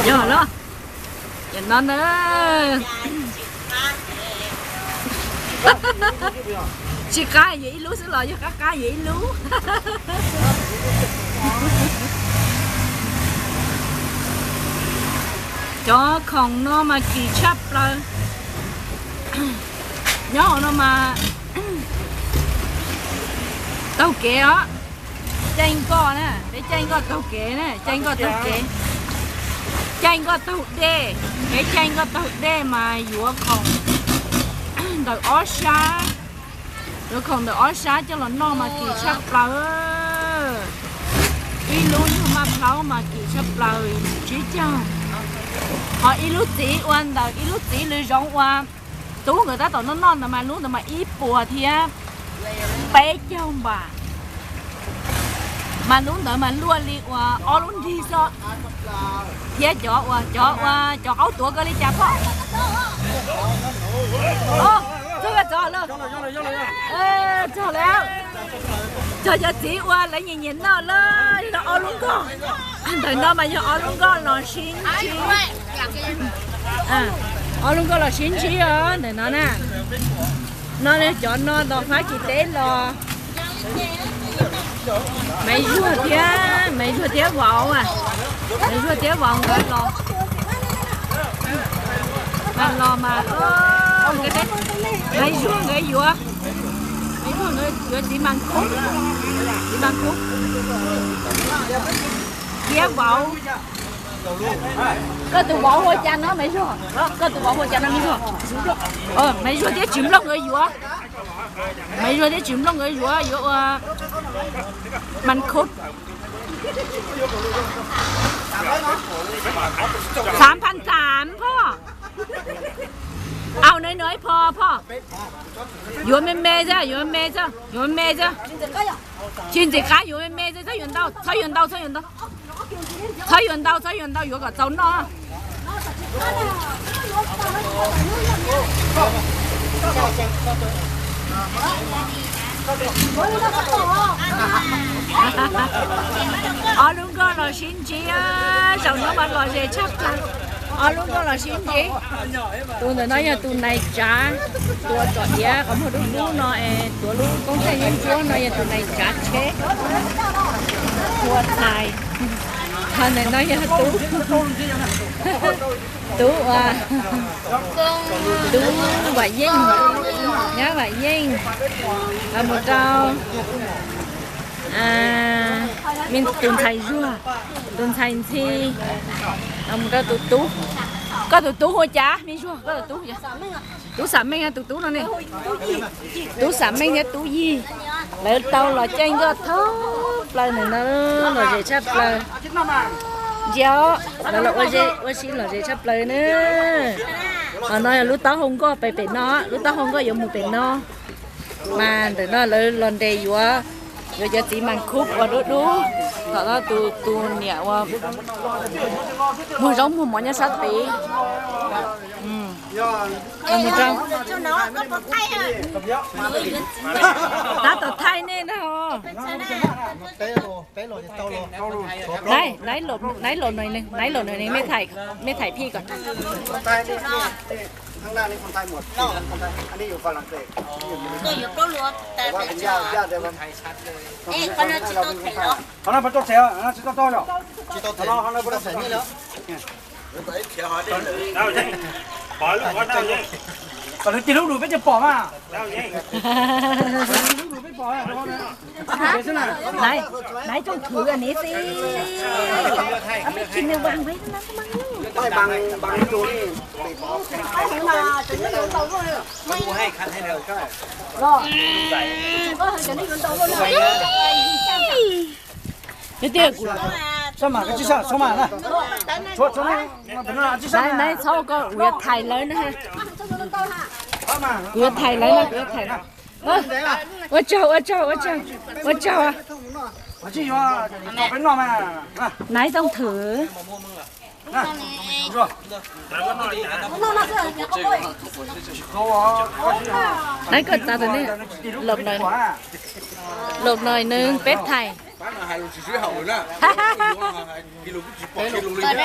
Yog los, yog no na. Tsis qab yuav ib lub xwb los yog qab qab yuav ib lub. Cov khoom no mas kim tshaj plaws. Nyob hauv no mas taug kev os. Caij nkoj na, peb caij nkoj taug kev na, caij nkoj taug kev. Caij nkoj taug dej, peb caij nkoj taug dej mas yuav khoom ntawm ob sab, yuav khoom ntawm ob sab coj los noj mas kim tshaj plaws. Ib lub nyuag maj plaub mas kim tshaj plaws tsib caug. Ho ib lub txiv ua ntawm ib lub txiv lws zoov ua tub nkawd tab tom noj noj ntawd mas lub ntawd mas ib puas thiab peb caug npam. Mas lub ntawd mas luaj li uas ob lub nrig xwb. Thiab cov uas, cov uas, cov qaub tuav koj li cas pom? Txog lawm, txog lawm. Txog cov txiv uas lawv nyiam nyiam noj lawm, ob lub nkoj. Ntawm no mas yog ob lub nkoj los sib ntsib. Ob lub nkoj los sib ntsib os ntawm no na. No cov no los Fab Kis teb los. Maiv Zuag thiab, Maiv Zuag thiab Vauv, Maiv Zuag thiab Vauv nkawd los. Mas los mas, Maiv Zuag nkawd yuav, Maiv Zuag nkawd yuav txiv Mas Khub, txiv Mas Khub thiab Vauv. Koj tus vauv hu ua cas no Maiv Zuag? Koj tus vauv hu ua cas no Maiv Zuag? Maiv Zuag thiab Tsis Nplooj nkawd yuav, Maiv Zuag thiab Tsis Nplooj nkawd yuav, yuav ua Mas Khub. Xav pha xav phoj. Au, nws nws ib phoj phoj. Yuav me me xwb, yuav me xwb, yuav me xwb. Tsis ntxim qab, yuav me me xwb, txhob yuav ntau, txhob yuav ntau, txhob yuav ntau. Txhob yuav ntau, txhob yuav ntau, yuav kom txaus noj. Ob lub nkoj los sib ntsib, zaum no mas lom zem tshaj plaws. Ob lub nkoj los sib ntsib. Tus ntawm no yog tus nais tsav, tus uas tsom iav qhov muag dub dub no es tuav lub koob thaij ntsuab ntsuab no yog tus nais tsav tsheb, ua txhais. Ho ntawm no yog tub, tub uas, tub Vam Yeej, nyab Vam Yeej, los mus rau tus ntxhais Zuag, tus ntxhais Ntxhi, los mus rau tus tub. Koj tus tub hu cas me Zuag? Koj tus tub, tub Xam Meej, tus tub no ne. Tub Xam Meej thiab tub Yig, lawv tau los caij nkoj thoob plaws ntawm no, lom zem tshaj plaws. Ntsia os, lawv los ua si lom zem tshaj plaws na. Qhov no yog lub taub hau nkoj pem pem no, lub taub hau nkoj yuav mus pem no. Mas ntawm no lawv los nres yuav, yuav cov txiv Mas Khub uas dub dub, thaum no tus, tus niam uas muag zaub muag mov nyob sab tid. Tab tom thaij nej ntag. Naiv, naiv lom nws, naiv lom nws, mej thaij phij kom. Kom lawv tig lub nus peb cov pom mas. Tig lub nus peb pom. Naiv, naiv tsooj thwv ne xi. Naiv, naiv txhob ua koj, kuv yuav thais lawv na. Kuv yuav thais lawv na, kuv yuav thais lawv. Ua tsaug, ua tsaug, ua tsaug, ua tsaug. Naiv tsooj thwv. Naiv koj txav tus ne, lom nws, lom nws peb thais. Hais lus tsis sib haum na. Hais lus kuj tsis pom kiag lus li thiab.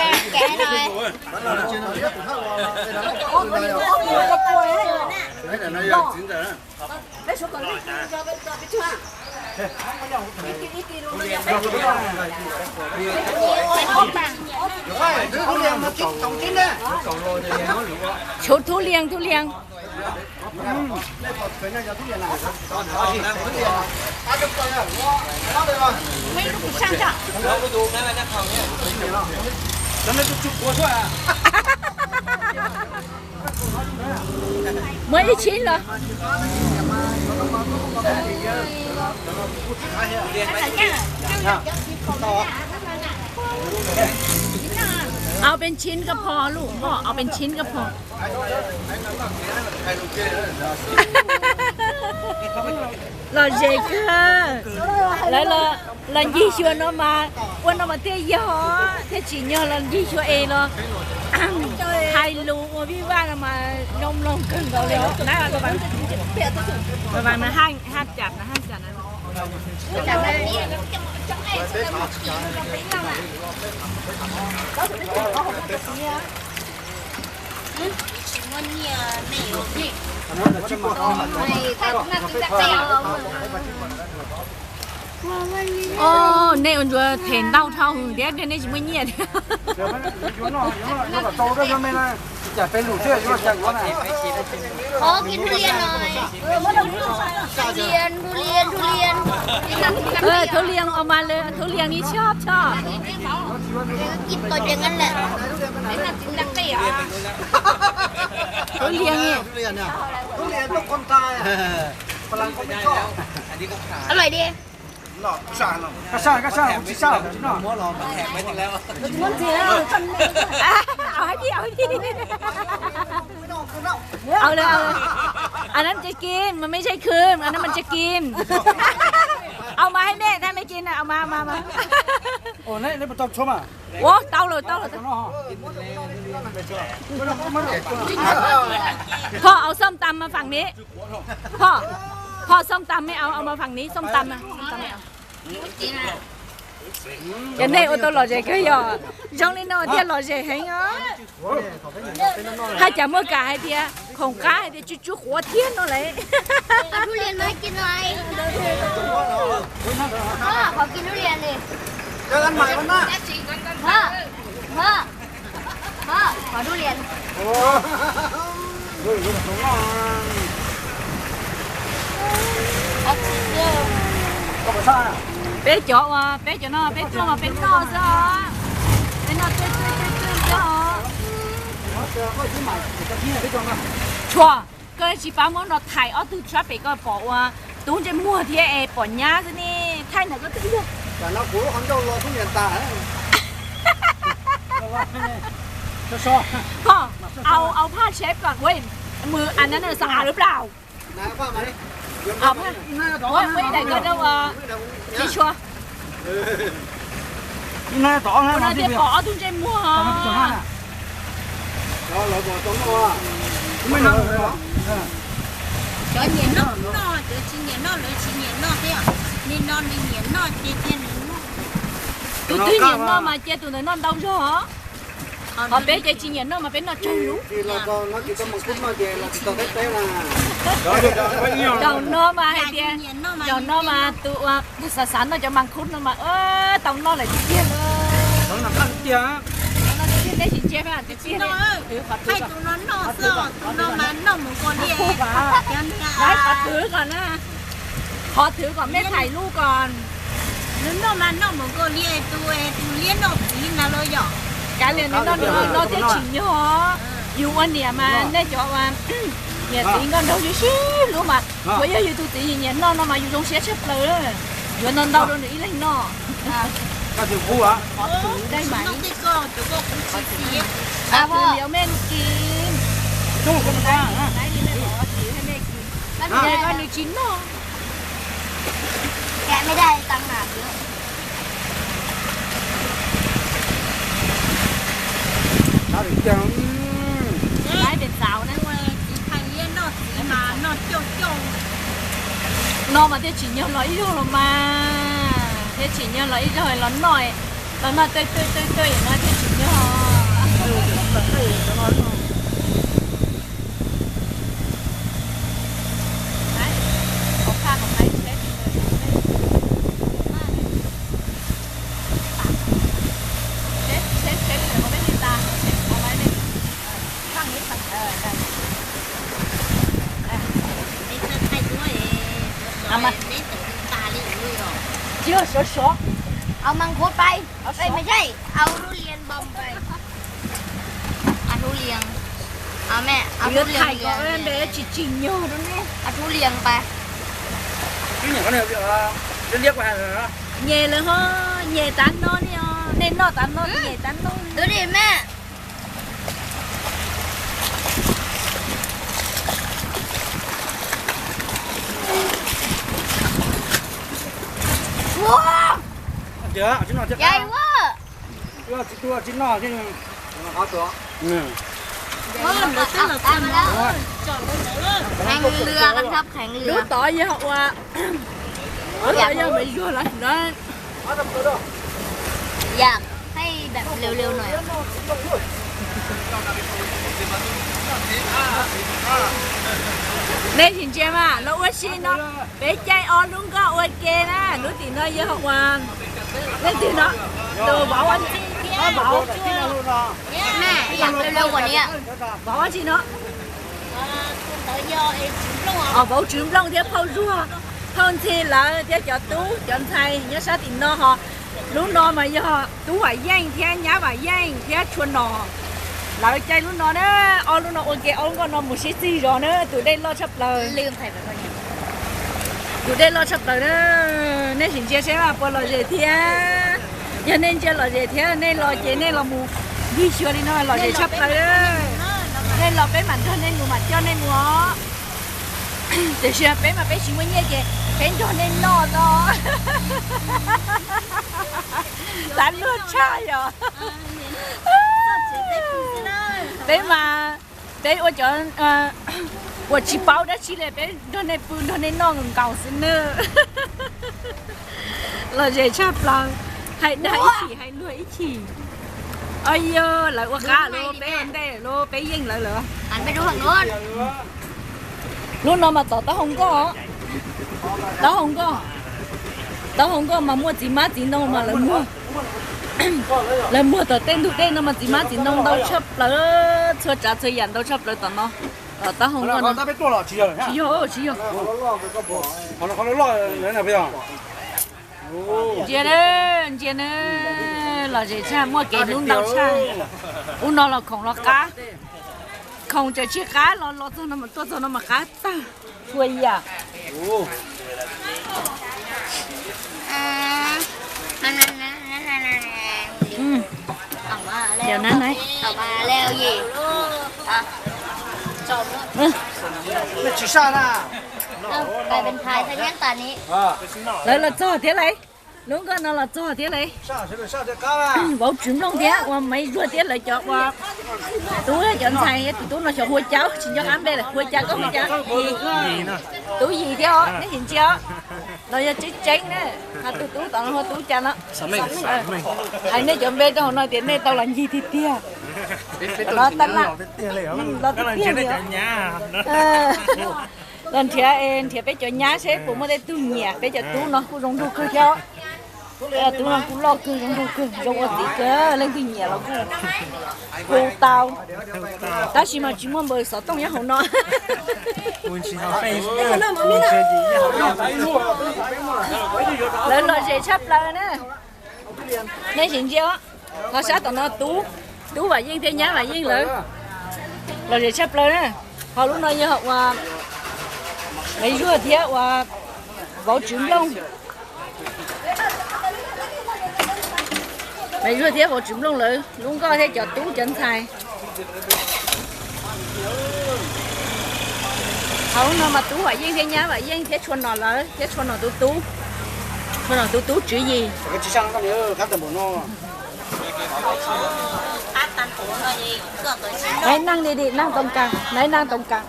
Tshuav thub lias, thub lias. Muaj ib tshib los. Au pes tshiv koj pho lub, au pes tshiv koj pho. Lom zem kawg. Lawv los ncig xyuas no mas, ua no mas thiaj yog, thiaj tsim nyog los ncig xyuas es los hais lus ua vij vaj no mas zoo mloog kawg nkaus li. Os, nej ua ntsuag them ntau dhau hwv thiab nej tsis muaj nyiaj thiab. Thub lias os mas, thub lias ni choj choj. Thub lias ni. Au hais tias, au hais tias. Au lawm, au lawm. Anv nas tsis kis mas mej tsis khwv, anv nas mas tsis kis. Au mas hais mej, thaij mej kis na, au mas, au mas, au mas. Ua tau lawm, tau lawm. Phoj, au xom tas mas fam ni. Phoj, phoj, xom tas mej au, au mas fam ni, xom tas mas. Cov nej ua tau lom zem kawg yog, zoo li no thiaj lom zem heev os. Haj cas muaj kam hais tias khoom qab hais tias tsw tsw quav thiab no lawm. Peb cov uas peb cov no peb tuaj mas peb noj xwb os. Peb noj twj twj twj twj xwb os. Tshua, koj tsis pab muab nrog thaij ob tug sab pem koj pom ua tub ntsej muag thiab es pom nyab xwb ne. Thaij ntawm koj twb yog. Ho, au, au phaj tsheb kom mus a na na sa a lub plau. Au phaj, ua ib daim koj rau ua tsis tshua. Ua no thiaj pom ob tug ntsej muag. Cov nyiam noj kuj noj, cov tsis nyiam noj lawv tsis nyiam noj thiab. Nim no nws nyiam noj ces cia nws noj. Tus twg nyiam noj mas cia tus ntawd noj ntau zog. Ho peb ces tsis nyiam noj mas peb noj tsawg lub. Zaum no mas hais tias, zaum no mas tus uas xav xav noj cov mas khub no mas tau noj lawm tiag tiag. Neb tsis ntsia tiag tiag. Tus no mas noj mus nkaus li, qhov twg kom na, qhov twg kom mej thaij lub kom. Nws noj mas noj mus nkaus li tus, tus liab noj txiv ntag los yog. Kav liam nws noj nws no thiaj tsim nyog. Yus ua niam mas nej cov uas niam txiv nkauj nraug yus sib hlub mas, tsuav yog yus tus txiv nyiam noj no mas yus zoo siab tshaj plaws. Yuav noj ntau rau nws ib leeg noj. Qhov twg, qhov twg mej kis. Nws tsis noj. Txiv phais liab noj txiv mas noj cauj cauj. No mas thiaj tsim nyog los ib zaug los mas. Thiaj tsim nyog los ib zaug los noj, los noj tuaj tuaj tuaj tuaj no thiaj tsim nyog. Tsis yog sov sov, au mas khuav pais, pais mas yej, au lub lias npog pais. Au lub lias, au me, au lub lias npe tsis tsim nyog rau nej. Au lub lias pais. Nyem lawm ho, nyem tav no li os, nej noj tav no nyem tav no. Tus li me. Lub tod yog ua, lub tod yog mas zuag los ntawd. Nej sim ntsia mas los ua si no, peb caij ob lub nkoj ua ke na, lub tim no yog ua, leej twg no, tus vauv ua ntxhi thiab vauv, vauv ua si no. Vauv Tswv Nplooj thiab phauj Zuag, phauj Ntxhi lawv thiab cov tub cov ntxhais nyob sab tim no ho. Lub no mas yog tub Vam Yeej thiab nyab Vam Yeej thiab tshua nom. Lawv caij lub no na, ob lub no ua ke ob lub nkoj no mus sib txig zos na, tus dej loj tshaj plaws. Tus dej loj tshaj plaws na, nej sim ntsia seb puas lom zem thiab. Yog nej ntsia lom zem thiab nej los ces nej los mus ncig xyuas li no lom zem tshaj plaws. Nej los peb mam nrog nej mus mam coj nej mus os. Tiam sis peb mas peb tsis muaj nyiaj ces peb nrog nej noj no. Tav luag tshaj yom. Peb mas peb ua cov uas tsis paub dab tsi li, peb nrog nej pw nrog nej noj nkaus xwb nawb. Lom zem tshaj plaws, hais dag ib chim hais luag ib chim. Os yog lawv ua qab lawm, peb ua ntej lawm, peb yeej lawv lawm. Lub no mas tom taub hau nkoj, taub hau nkoj, taub hau nkoj mas muaj txiv hmab txiv ntoo mas lawv muag, lawv muag tom tej ntug dej no mas txiv hmab txiv ntoo ntau tshaj plaws, txhua tsav txhua yam ntau tshaj plaws tom no. Tom taub hau nkoj no. Tsis yog, tsis yog. Ntsia na, ntsia na, lom zem tshaj, muaj kev hlub ntau tshaj. Ub no los khoom los qab, khoom tseem tsis qab los los txog no, tuaj txog no mas qab tag txhua yam. Lawv los txog thiab lauj, lub nkoj no los txog thiab lauj. Vauv Tswv Nplooj thiab uas Maiv Zuag thiab lawv cov uas tub cov ntxhais, tus tub no xyov hu ua cas tsis nco qab npe lawm, hu ua cas koj hu ua cas? Tub Yis thiab os, nej sim ntsia os. No yog tseeb tseeb na, ho tus tub tom no hu ua tub cas no? Hais nej cov npe rau hauv no tias nej tau los ncig tiag tiag. Los tab laj, los tiag tiag li os. Los nrhiav, nrhiav peb cov nyab seb puas muaj tej tug nyiam, peb cov tub no kuj zoo nraug kawg thiab. Peb cov tub no kuj loj kawg, zoo nraug kawg, zoo ua txiv kawg, leej twg nyiam los kuj hu tau. Tab sis mas tsis muaj npawb xov tooj nyob hauv no. Lawv lom zem tshaj plaws na. Nej sim ntsia, ho sab tom no tub, tub Vam Yeej thiab nyab Vam Yeej lawv lom zem tshaj plaws na. Ho lub no yog uas Maiv Zuag thiab uas Vauv Tswv Nplooj. Maiv Zuag thiab Vauv Tswv Nplooj lawv lub nkoj thiab cov tub cov ntxhais. Ho lub no mas tub Vam Yeej thiab nyab Vam Yeej thiab tshua nom lawv thiab tshua nom tus tub, tshua nom tus tub Tswv Yis. Naiv neej li di neej too kas, naiv neej too kas.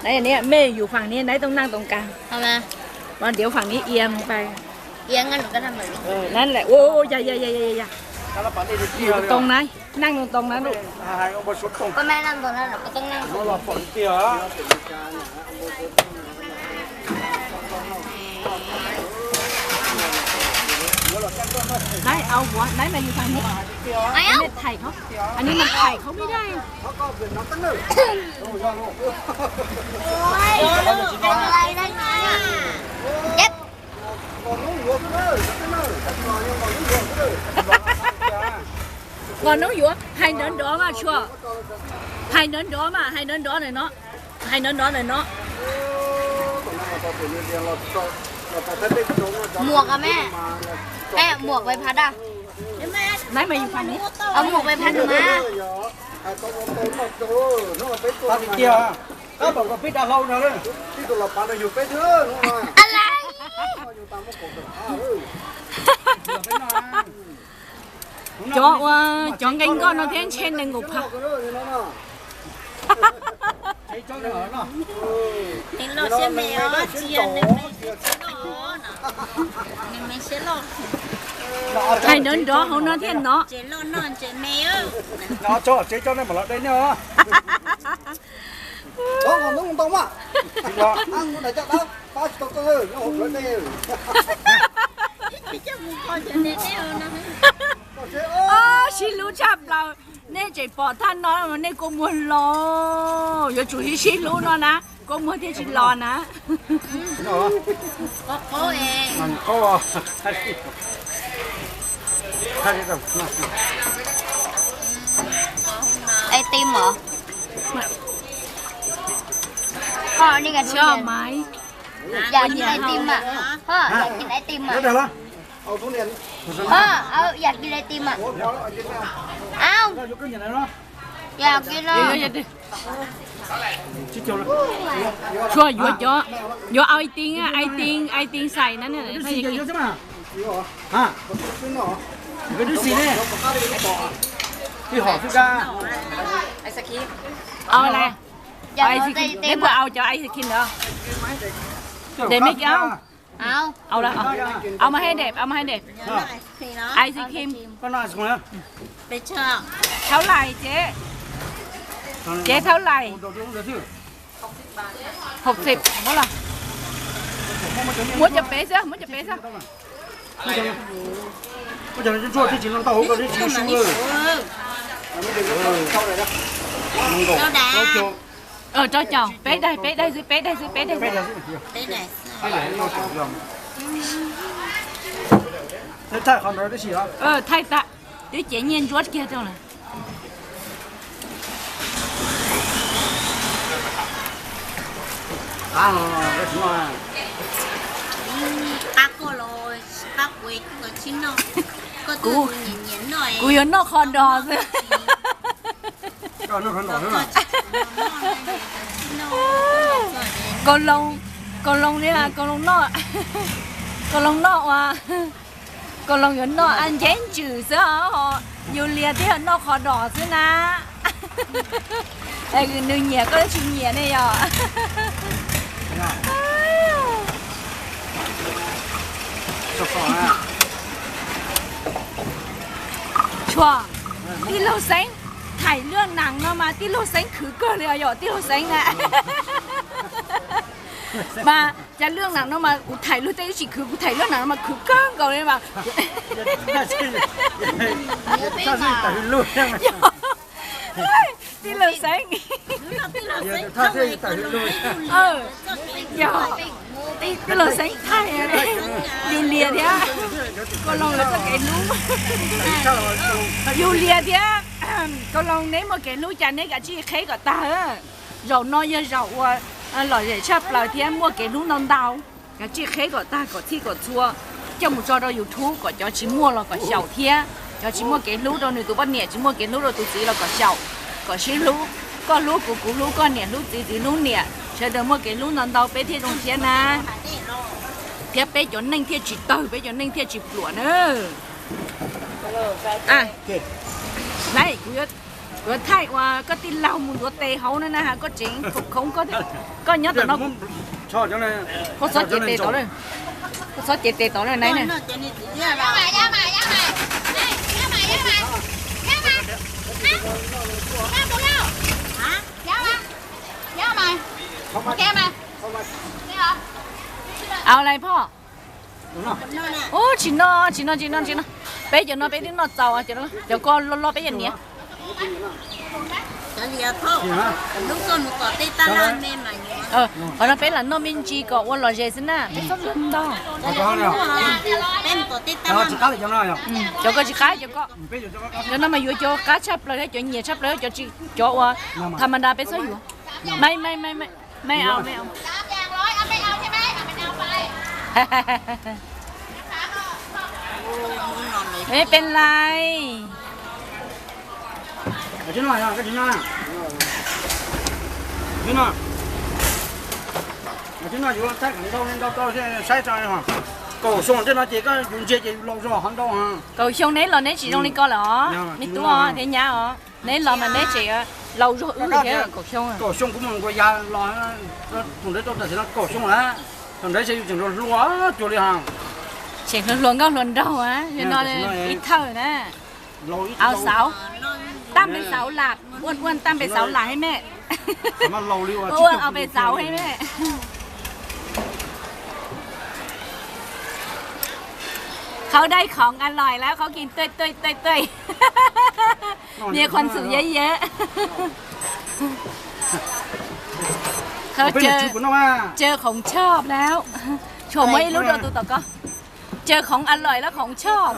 Naiv ne mej yus fam ni naiv too neej too kas. Mas ntiav fam ni ia mus pais. Ua, ua, ya, ya, ya, ya, ya. Tus too na, neej tus too na lub. Nai, au, nai mas yus tag ne. Thầy không? Anh ấy mà thầy không biết đây. Ngos noob yuav, hais nrov nrov mas Tshuaj. Hais nrov nrov mas, hais nrov nrov ntawm no. Hais nrov nrov ntawm no. Muam koj me, muam koj pha da. Nai mas yus pha ne. Muam koj pha da mas. Tiag, kab pom koj pib da hlau no. Cov ua, cov nqe nkoj no thiab ntshe nees nkaum phav. Hais nrov nrov hauv no thiab no. Sib hlub tshaj plaws. Nej tseem pom thaj no nej kua muag los, yuav tsum sib sib hlub no na, kua muag thiaj tsis los na. Ai tim os. Koj ni ka Sure, Maiv. Yam kim ai tim mas. Ho, yam kim ai tim mas. Ho, yam kim ai tim mas. Au. Yam kim no. Tshuaj yuav cov, yuav au ice cream, ice cream, ice cream xais na. Au lawm. Neb puas au cov ice cream ntawd? Neb me au. Au lawm, au mas hais deb, au mas hais deb. Ice cream. Thaub lais tsev. Tsev thaub lais. Hauv txim muab los. Muab cov pem xwb, muab cov pem xwb. Rau caum, peb daim, peb daim xwb, peb daim xwb, peb daim xwb. Thaij tag, twb cev nyiaj ntsuab kiag rau lawm. Kuv yuav noj qhov dos xwb. Kaus loo, kaus loo li, kaus loo noj, kaus loo noj ua, kaus loo yuav noj nceeb ntsws xwb os, yus lias thiaj noj qhov dos xwb na. Nws nyiam koj tsis nyiam ne yom. Tshuaj, tij laug Xeeb, thaij lub nam no mas tij laug Xeeb khwv kawg li os yom, tij laug Xeeb na. Mas cas lub nam no mas kuv thaij luag tej tsis khwv, kuv thaij lub nam no mas khwv kawg nkaus li mas. Tij laug Xeeb, yog, tij laug Xeeb thaij, yus lias thiab, kaus loo yuav txoj kev hlub. Yus lias thiab, kaus loo neb muaj kev hlub cas neb kav tsij qheb kom tag. Zaum no yog zaum uas lom zem tshaj plaws thiab muaj kev hlub ntau ntau. Kav tsij qheb kom tag kom txhij kom txhua, coj mus tso rau YouTube kom cov tsis muaj los kom xyaum thiab, cov tsis muaj kev hlub rau nws tus poj niam, tsis muaj kev hlub rau tus txiv los kom xyaum, kom sib hlub. Koj hlub kuv, kuv hlub koj, niam hlub txiv, txiv hlub niam, sawv daws muaj kev hlub ntau ntau peb thiaj zoo siab na, thiab peb cov neej thiaj tsis tawg, peb cov neej thiaj tsis pluam na. Kuv yuav thaij uas koj tij laug mus ntxuav tes hauv no na, koj tseem khoom khoov koj, koj nyob tom no, koj txhob cev tes tod lawm. Txhob cev tes tod na nais na. Au lais phoj. Ub, tsis noj, tsis noj, tsis noj, tsis noj. Peb cov no peb twb noj txaus, cov ko loj loj peb yeej nias. Qhov no peb lam noj me ntsis kom ua lom zem xwb na, peb txhob luag ntau. Cov ko tsis qab cov ko. Cov no mas yuav cov qab tshaj plaws thiab cov nyiam tshaj plaws thiab cov tsis, cov uas tham ma da peb txhob yuav. Maj, maj, maj, maj, maj au, maj au. Mej pes lais. Kaum xyoo tej no ces koj yus ntsia ces yus laus zog hov ntau. Kaum xyoo neb los neb tsis zoo li ko lawm os, me tub os thiab nyab os. Neb los mas neb tseem laus zog wb thiab kaum xyoo. Kaum xyoo kuv mus nkaus yav los, thaum ntawd tau tam sim no kaum xyoo lawm. Thaum ntawd ces yus tseem hluas hluas cuag li hos. Tseem hluas hluas nkauj hluas nraug, yog no ib thawj na. Au xauv, tam pes xauv lam, uaj uaj tam pes xauv lam hib mej. Uaj uaj au pes xauv hib mej. Khaub dai khoom a loim lawm, khaub kis tuaj tuaj tuaj tuaj. Niag khuam xum yawv yawv. Khaub caw khoom choj lawm. Tshuav muab ib lub rau tus tom ko. Caw khoom a loim lawm khoom choj.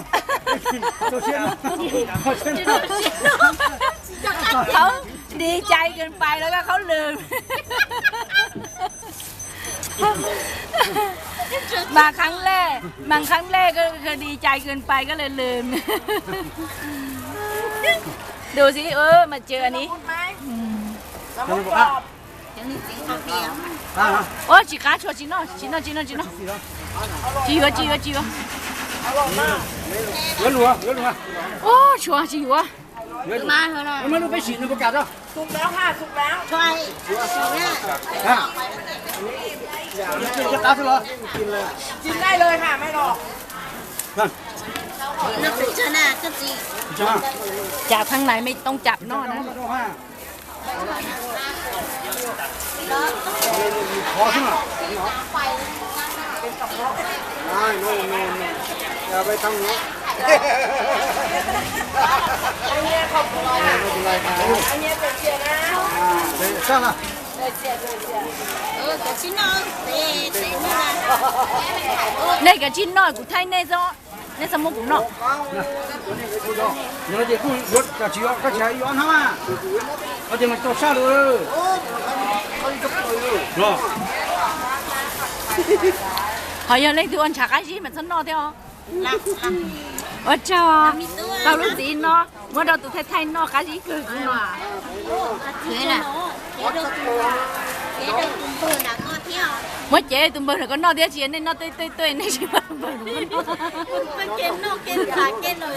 Khaub di cai kin pais lawm koj khaub lwm. Mas kheev lej, mas kheev lej koj di cai kin pais koj lwm lwm. Dua xib mas caw ni. Ua tsis qab tshuav tsis noj tsis noj tsis noj tsis noj. Tsis yuav tsis yuav tsis yuav. Ua tshuav tsis yuav. Cam thaj nais me tooj cam noj na. Nej kav tsij noj kuv thaij nej xwb, nej txhob muab kuv noj. Ho yog leej twg ua ntshav qab zib mas txhob noj thiab os. Ua tsaug, tau lub txiv no muab rau tus thaij thaij noj qab zib kawg kuv no. Muab cev tus npawg ntawm koj noj thiab tsis yog nej noj tuaj tuaj tuaj nej tsis muab tus npawg ntawm koj noj.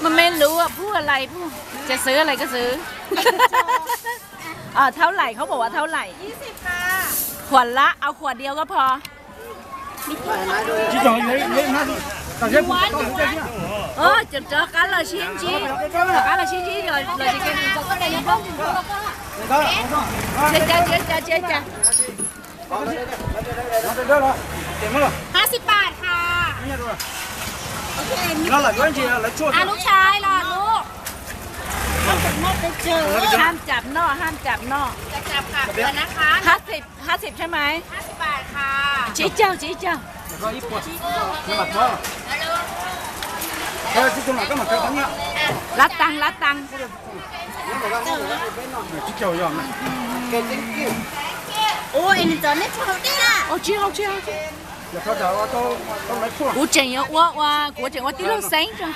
Mas me lub puag lais puag, ces xwb lais koj xwb. Thaub laim, khaub pom ua thaub laim. Khuam lab, au khuam diav koj pho. Cov rov qab los sib ntsib, rov qab los sib ntsib los,ห้าสิบบาทค่ะ ลูกชายเหรอลูก ห้ามจับนอก ห้ามจับนอก จะจับค่ะ เดี๋ยวนะคะ ห้าสิบ ห้าสิบใช่ไหม ห้าสิบบาทค่ะ ชี้เจ้า ชี้เจ้า รับตังค์ รับตังค์ Ua, ua, ua, kuv tseem yuav ua, ua, kuv tseem ua tib lub xeeb tso.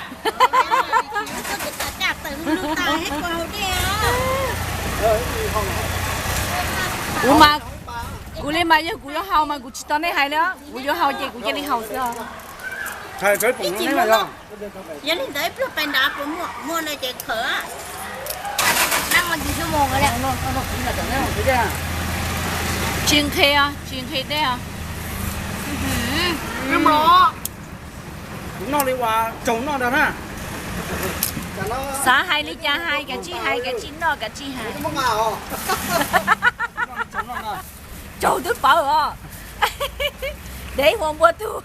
Kuv mas, kuv li mas yog kuv yuav haus mas kuv tsis tos nej hais li os, kuv yuav haus ces kuv cia li haus xwb os. Ib chim muaj, yog li ntawd ib pliag pais nrad puas muaj, muaj no ces khawm. Tsis nqhis os, tsis nqhis dej os. Kuv noj li uas tsaus noj ntag na. Xav hais li cas hais, kav tsij hais, kav tsij noj, kav tsij hais. Tsaus twb pawv os. Dev huas npua tug.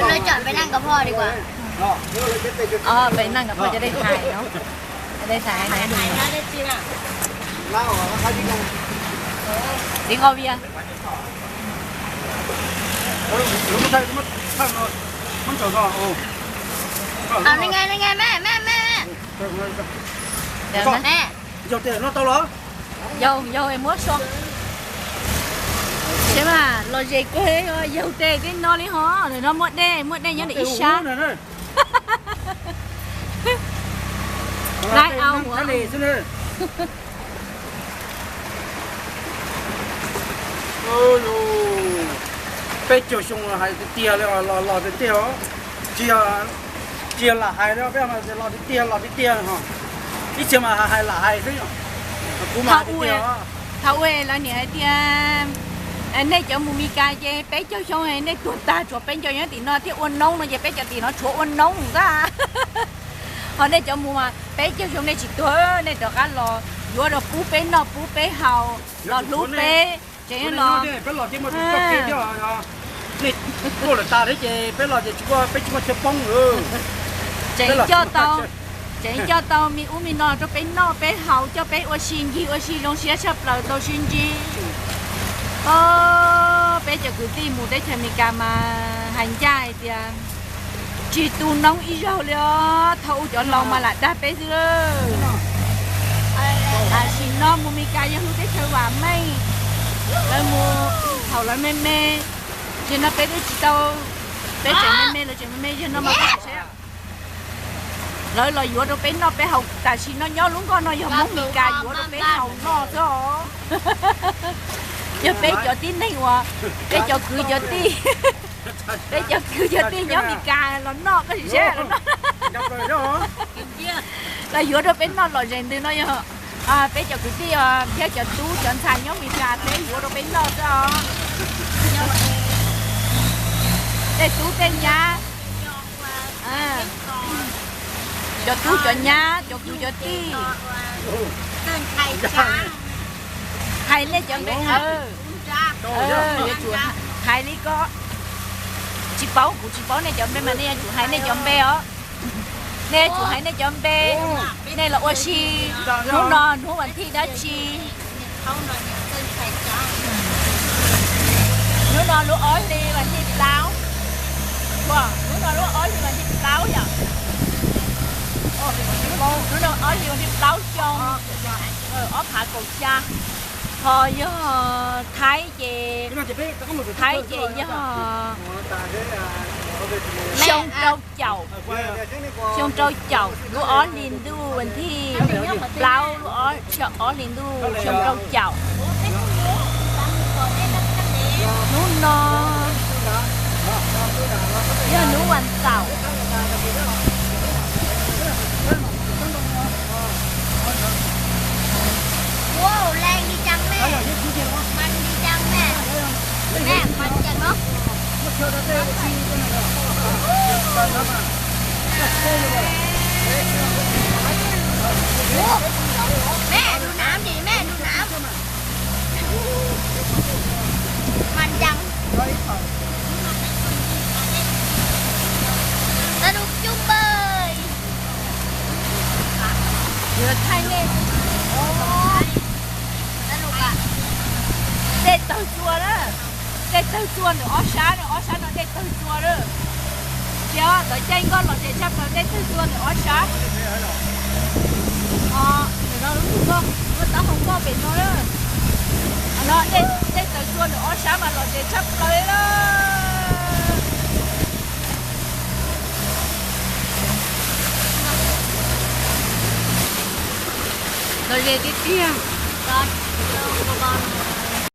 Lawv chọn phải nặng cà phê đi qua. Ờ, phải nặng cà phê cho đây Thái nó. Cho đây Thái này. Tiếng Âu Việt. Ờ, này nghe, này nghe, mẹ, mẹ, mẹ, mẹ. Mẹ. Yau tes no tau los? Yau, yau muab so. Ces mas los zes kuj yau tes tib no li ho, lawm no muaj dej, muaj dej nyob ntawm ib sab. Dai au ua. Peb caug xyoo hais tiag tiag li, los los tiag tiag os. Tsis yog lam hais no, peb los tiag tiag, los tiag tiag ho. Ib txhia mas hais lam hais xwb. Kuv mas tiag tiag. Thaum ub lawv niam hais tias nej cov mus Mes Kas ces peb caug xyoo nej tuag tag, tshuav peb caug xyoo tim no thiaj ua noob no ces peb cov tim no tshuav ua noob ntag. Ho nej cov mus mas peb caug xyoo nej tsis tuag, nej rov qab los yuav rau pub peb noj pub peb haus, los hlub peb. Tseem los, peb los ces tuaj lawm tas thiab ces peb los ces tsis muaj, peb tsis muaj chaw poob. Tseem coj tau, tseem coj tau me ub me no rau peb noj peb haus, coj peb ua si ncig ua si zoo siab tshaj plaws tau sib ntsib. Peb cov kwv tij mus teb chaws Amelikas mas hais ncaj hais tias tsis tu noob ib zaug li os, thaum ub cov laus mas lam dag peb xwb. Tam sim no mus Amelikas yog hlub teb chaws vam meej, lawv mus thaum lawv me me, yog no peb twb tsis tau, peb tseem me me lawv tseem me me, yog no mas peb tseem seb lawv los yuav rau peb noj peb haus. Tam sim no nyob lub nkoj no yog Hmoob Amelikas yuav rau peb haus noj xwb os. Yog peb cov tib neeg uas, peb cov kwv cov tij, peb cov kwv cov tij nyob Amelikas los noj koj sim seb los noj. Los yuav rau peb noj lom zem ntws no yog peb cov kwv tij os thiab cov tub cov ntxhais nyob Amelikas peb yuav rau peb noj xwb os. Tej tub tej nyab, cov tub cov nyab, cov kwv cov tij, hais nej cov npe, yuav tsum hais li ko. Tsis paub, kuv tsis paub nej cov npe mas nej yuav tsum hais nej cov npe os. Nej yuav tsum hais nej cov npe, nej los ua si hnub no hnub vas thij dab tsi. Hnub no lub ob hlis vas thij plaub, hnub no lub ob hlis vas thij plaub yom. Hnub no ob hlis vas thij plaub xyoo ob phav kaum xya. Ho yog Thaib ces, Thaib ces yog xyoo rau caum, xyoo rau caum lub ob hlis ntuj vas thij plaub, lub ob hlis ntuj xyoo rau caum. Hnub no yog hnub vas xaum. Tao lub cub npawg. Yuav thaij nej dej tawg txua na. Dej tawg txua ntawm ob sab, ob sab no dej tawg txua lawm. Ces lawv caij nkoj los ces tshaj plaws dej tawg txua ntawm ob sab. Ntawm no lub nkoj, lub taub hau nkoj pem no na. No dej tawg txua ntawm ob sab mas los ces tshaj plaws li lawm. Los ze tiag tiag.